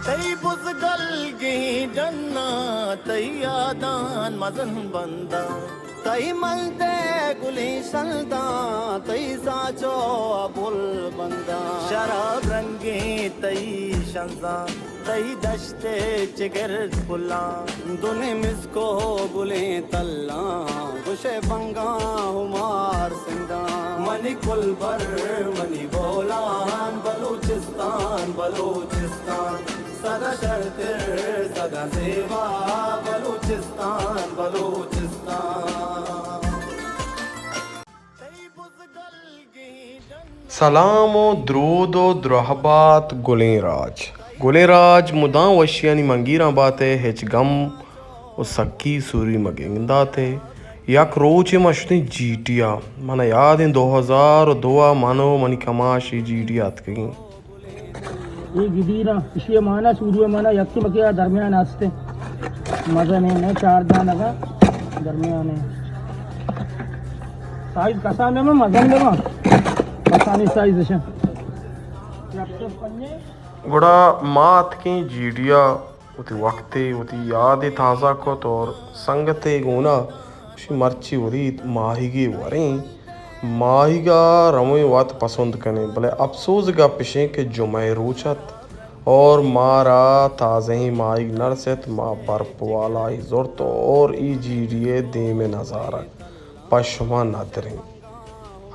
تئی بزگلگیں ڈناں، تئی یادان مزن بنداں، تئی ملدے گلیں شلداں، تئی ساچو ء بل بنداں۔ شراب رنگیں تئی شنزاں، تئی دشت ء چگرد پلاں، دو نمسکو گلیں تلاں، گوشئے بنگاں ہمار سنداں۔ منی کلبر، منی بولان، بلوچستان، بلوچستان، سدا شرتر، سدا زیبا، بلوچستان، بلوچستان۔ سلام و درود و درہبات گلیں راج۔ گلیں راج مدام وشیانی منگیراں بات ء، ہچ گم و سکی سوری مگندات ء۔ یک روچے ما شتیں جیٹی ء، من یاد انت دو ہزار و دو ء من و منی کماش اے جیٹی ء اتکگیں۔ اے گدیراں، اشی ء مانا، سورو ء مانا، یکے مکے آ درمیان است انت۔ مزن انت، نہ چار دانگا درمیان انت۔ سائز کسان بہ باں، مزن بہ باں۔ کسانی سائز اش انت۔ گڑا ما اتکیں جیڈیا، وتی وقتے، وتی یادے تازہ کت اور سنگتے گونا گوشی مرچی وریت ماہیگے وریں۔ ماہیگا رویں وت پسند کنیں، بلے اپسوز گپ اشیں کہ جمعہ روچ ات اور مارا تازہیں ماہیگ نرست۔ ما برپ والائی زرت اور ای جیڈی ء دیم نظارگ پہ شما ندریں۔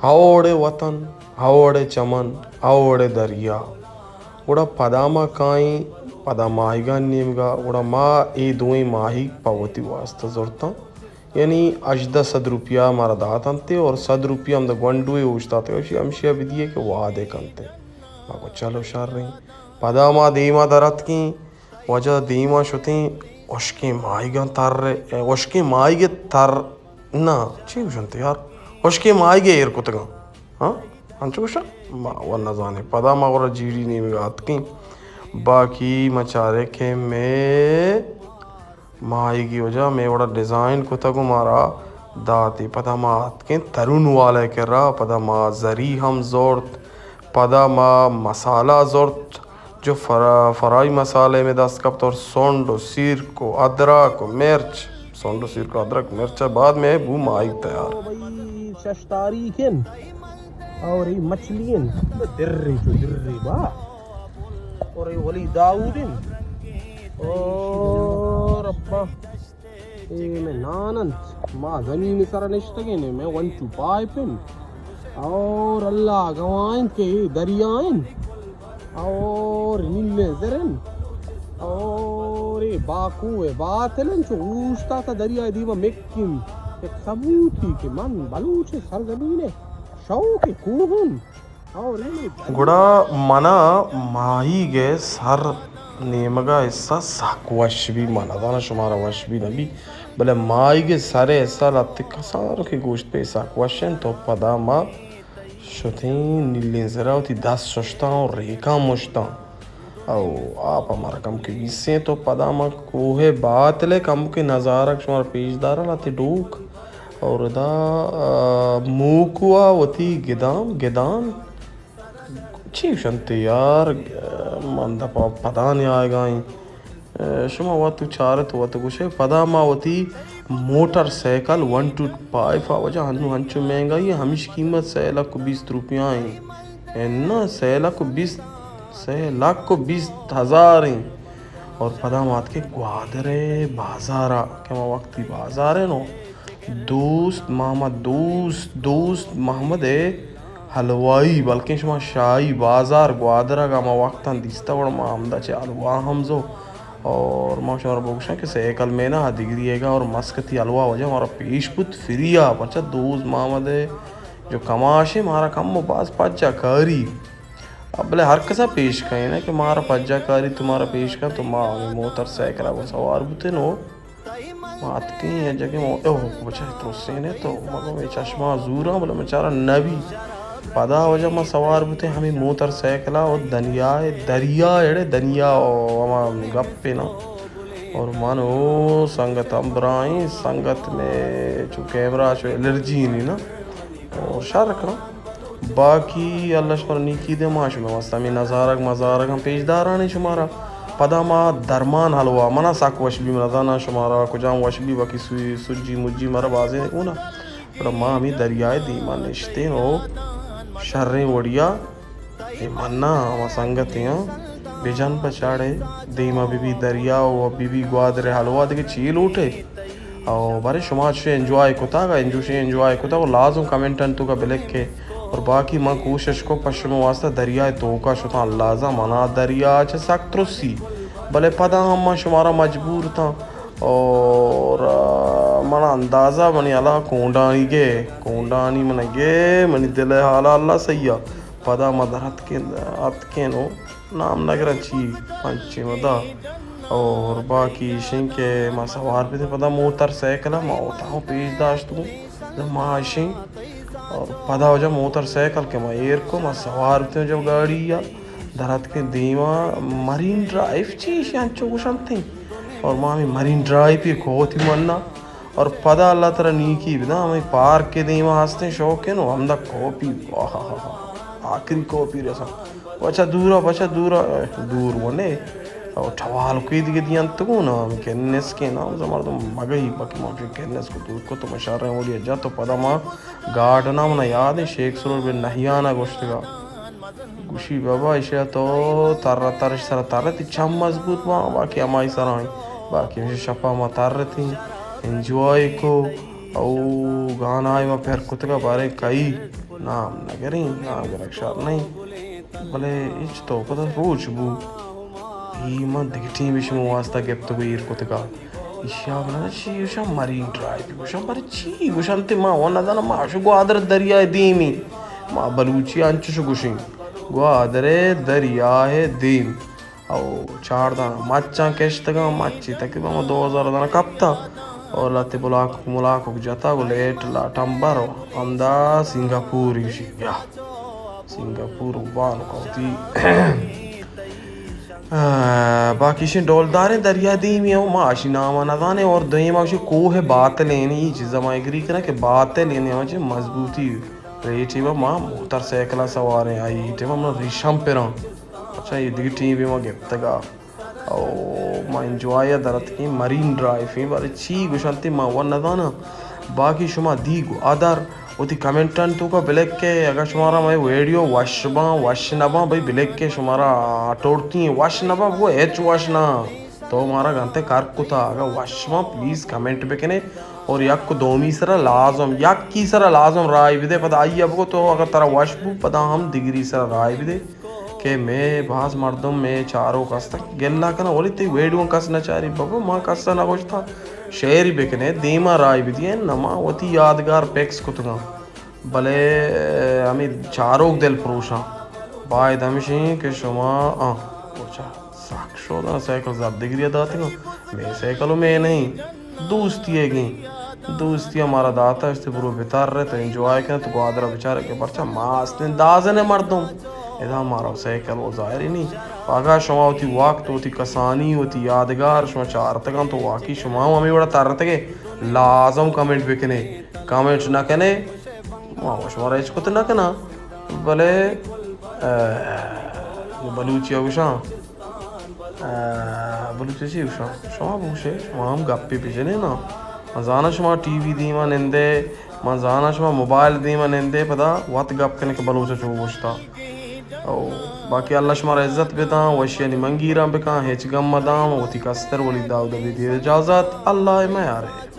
ہئوڑے وطن، ہئوڑے چمن، ہئوڑے دریا۔ گڑا پدا ما کائیں، پدا ماہیگان نیمگا۔ گڑا ما اے دوئیں ماہیگ پہ وتی واسطہ زرتاں۔ یعنی ہژدہ سد روپیہ مارا داتنتے اور سد روپیہ ہمدا گونڈوے اوشتاتگا، گوشی ہمشیا بدیے کہ وعدے کنتے۔ ما گو چلو شریں۔ پدا ما دیما در اتکیں، واجہ دیما شتیں، ہشکیں ماہیگاں تر، ہشکیں ماہیگ تر، نہ، چی گوشنت یار؟ ہشکیں ماہیگ ایر کتگاں۔ ہاں؟ انچو گوشاں؟ ما و نزانیں۔ پدا ما گڑا جیڑی نیمگا اتکیں۔ باقی ما چاریں کہ مئے ماہیگی وجہ مئے وڑا ڈیزائن کتگ و مارا داتی۔ پدا ما اتکیں ترون والے کرا، پدا ما زری ہم زرت، پدا ما مسالہ زرت، جو فرا-، فرائی مسالے میں دست کپت اور سونڈ و سیرک و ادرک و مرچ، سونڈ و سیرک و ادرک مرچ بعد میں بو ماہیگ تیار۔ او بھئی، شش تاریخ انت اور یہ مچھلی انت۔ درے تو درے با۔ اور یہ ولی داؤد انت۔ او ربا۔ اے مئے نان انت، ما زمین سر نشتگیں، مئے ون ٹو فائیو انت، اور اللہ گواہ انت کہ اے دریا انت، اور نیلیں زر انت، اور اے باکو ء باتل انت، چو اوشتاتہ دریا ء دیما مک انت۔ یک ثبوتی کہ من بلوچ سرزمین ء شوق کوہن۔ گڑا منا ماہیگ ء سر نیمگا حصہ سک وش بی، من نزاناں شمارا وش بی نہ بی، بلے ماہیگ ء سر ء حصہ لہتے کسانکیں گوشت پہ سک وش انت۔ تو پدا ما شتیں نیلیں زرا وتی دست ششتاں و ریکاں مشتاں۔ او آپ ہمارا کمکے بیسیں تو پدا ما کوہ باتل ء کمکے نظارگ شمارا پیش داراں، لہتے ڈوک اور ادا، آ، موکو ء وتی گدام، گدان چی گوشنت یار، من دپا پدا نیایگا ایں۔ شما وت چارت وت گوشے، پدا ما وتی motorcycle one two five ء وجہ ہنو ہنچو مہنگائی ہے، ہمیش قیمت سئے لکھ و بیست روپیہ ایں۔ اناں، سئے لکھ و بیست، سئے لکھ و بیست ہزار ایں۔ اور پدا ما اتکیں گوادر ء بازار ء، کہ ما وقتی بازار ء نو دوست محمد، دوست، دوست محمد ء حلوائی، بلکیں شما شاہی بازار گوادر ء ہما وقتاں دیستہ، گڑا ما ہمدا چہ حلوا ہم زو۔ اور ما شمارا بگوشاں کہ سائیکل مین ء دگری ء گا اور مسکتی حلوا وجہ مارا پیش بوت فری ء، پرچا دوست محمد ء جو کماشیں مارا کم و باز پجا کاری، بلے ہر کسا پیش کئین کہ مارا پجا کاری تو مارا پیش کن، تو ما ہمیں موتر سائیکل ء گوں سوار بوتیں نو۔ ما اتکیں یک جگہ، ما، اوہ، بچار ترسین ء تو، ما گوں اے چشمہ زوراں، بلے من چارا نبی۔ پدا وجہ ما سوار بوتیں ہمیں موتر سائیکل ء، او دنیا ء، دریا ء، اڑے دنیا ء، ہما گپ ء نا۔ اور من او سنگت ہمبراہیں، سنگت میں چو کیمرہ چو الرجی نہیں نا۔ اور شر کن۔ باقی اللہ شمارا نیکی دے، ما شمے واسطہ ہمے نظارگ مزارگ ہم پیش داران شمارا۔ پدا ما درمان حلوا، منا سک وش بی، من نزاناں شمارا کجام وش بی، باقی سوی سجی مجی مارا بازیں گونا۔ گڑا ما ہمے دریائے دیما نشتیں و شریں وڑیا اے منا ہما سنگتے آں بجن پہ چاڑے دیما بی بی دریا و بی بی گوادر حلوا، دگہ چی لوٹے؟ او بارے شما چوشیں انجوائے کتگ، انچوشیں انجوائے کتگ و لازم کمنٹانی توکا بلکے۔ اور باقی من کوشش کو پہ شما واسطہ دریائے توکا شتاں، لازم منا دریا چہ سک ترسی، بلے پدا ہم من شمارا مجبور تاں۔ اور، آ، منا اندازہ منی اللہ کونڈانی گے، کونڈانی من گے، منی دل حالا اللہ سیا۔ پدا ما در اتکیں، اتکیں و نام نگراں چی پنچیں مدا۔ اور باقی ایشیں کہ ما سوار بیتیں پدا موتر سائیکل، ما اوتاں پیش داشت گوں ما ایشیں۔ اور پدا وجہ موتر سائیکل کہ ما ایر کو، ما سوار بیتیں وجہ گاڑی یا در اتکیں دیما مرین ڈرائیو چی ایشی انچو گوشنتیں۔ اور ما ہمیں مرین ڈرائیو پی کوتی منا۔ اور پدا اللہ ترا نیکی بدا، ہمیں پارک کے دیما ہستیں شوقین و ہمدا کوپی، واہ، آخری کوپی رسا۔ پچا دورا، پچا دورا، دور ونے۔ او ٹوال کوئی دیگه دیان تو نا، ہم کنس کے نام ز مردم مگئی، باقی ما کنس کو دور کو تو مشار رہے اوڑی جا تو پدا ما گارڈنا منا یاد ہے، شیخ سرور بن نہیانا گوشتگا۔ گوشی، بابا، ایشی ءَ تو تر ترش سر تر تی چم مضبوط باں، باقی ہمائی سر آئیں۔ باقی ہمیشہ شپا ما تر تی انجوائے کو، او گانا ما پر کتگا بارے کئی نام نگریں، نام گرگ شر نہیں۔ بلے اچ تو پدا روچ بو۔ ای من دگہ ٹیم شما واسطہ گپت کو ایر کتگا۔ ایشاں بنا چی گوشاں، مرین ڈرائیو گوشاں، بارے چی گوشاں تے ما و نزاناں، ما شو گوادر دریائے دیمی۔ ما بلوچی انچش گوشیں، گوادر دریائے دیم۔ او چاردہ مچاں کشتگاں، مچی تقریباً ما دو ہزار دانا کپتا۔ او لتے بلاک ملاک جتا گو لیٹ لاٹم بر ہمدا سنگاپور ایشی یا۔ سنگاپور بان کوتی۔ آ، باقی شین ڈولداریں دریا دیمی ہوں، ما اشی نام نزانے۔ اور دویم اشی کوہ باتل، یعنی ای چیزا ما اگری کرا کہ باتل، یعنی ہمچی مضبوطی ریٹی با ما موتر سائیکل سواریں، آئی ٹیم ما ریشم پران۔ اچھا، یہ دیگه ٹیم بھی ما گپتگا۔ او ما انجوائے ءَ در اتکیں، مرین ڈرائیو ایں، بارے چی گوشنتی ما و نزاناں۔ باقی شما دی گوادر وتی کمنٹانی توکا بلکے، اگاں شمارا مئے ویڈیو وش باں، وش نہ باں، بھئی بلکے شمارا ٹوڑتی وش نہ باں، بگو ہچ وش نہ۔ تو مارا گنتے کار کتا، اگاں وش باں پلیز کمنٹ بکنے اور یک دومی سرا لازم، یکی سرا لازم رائے بدے، پدا آئی ءَ بگو تو اگاں ترا وش بو پدا ہم دگری سرا رائے بدے۔ کہ مئے باز مردم مئے چاروک ہستن گلہ کنن، ولی تئی ویڈیو کس نہ چاری۔ بابا ما کس نہ گوشتا، شیئر بکنے، دیما رائے بدیے، نہ ما وتی یادگار پکس کتگاں، بلے ہمیں چاروک دل پروشاں۔ باید ہمشیں کہ شما آ، اچھا، سک شوداں سائیکل زبدگری داتگاں، مئے سائیکل و مئے نہیں۔ دوستی ءِ گیں، دوستی ءَ مارا داتا، اشتے برو بتر تو انجوائے کن تو گوادر ءَ بچار کہ پرچا ما استیں دازن مردم۔ ادا مارا سائیکل و ظاہری نہیں۔ اگاں شما وتی وقت، وتی کسانی، وتی یادگار شما چارتگاں تو واقعی شما ہم ہمیں وڑا ترتگے، لازم کمنٹ بکنے۔ کمنٹ نہ کنے، ما شمارا ہچ کت نہ کناں۔ بلے، اے، بلوچی ءَ گوشاں، آ، بلوچی چی گوشاں؟ شما بگوشے، شما ہم گپے بجنے نا۔ من زاناں شما ٹی وی دیما نندے، من زاناں شما موبائل دیما نندے، پدا وت گپ کنے کہ بلوچ چو گوشتا۔ او، باقی اللہ شمارا عزت بداں، وشیانی منگیراں بکاں، ہچ گم مداں، وتی کستر ولی داؤد ءَ بدیے اجازت، اللہ ءِ میارے۔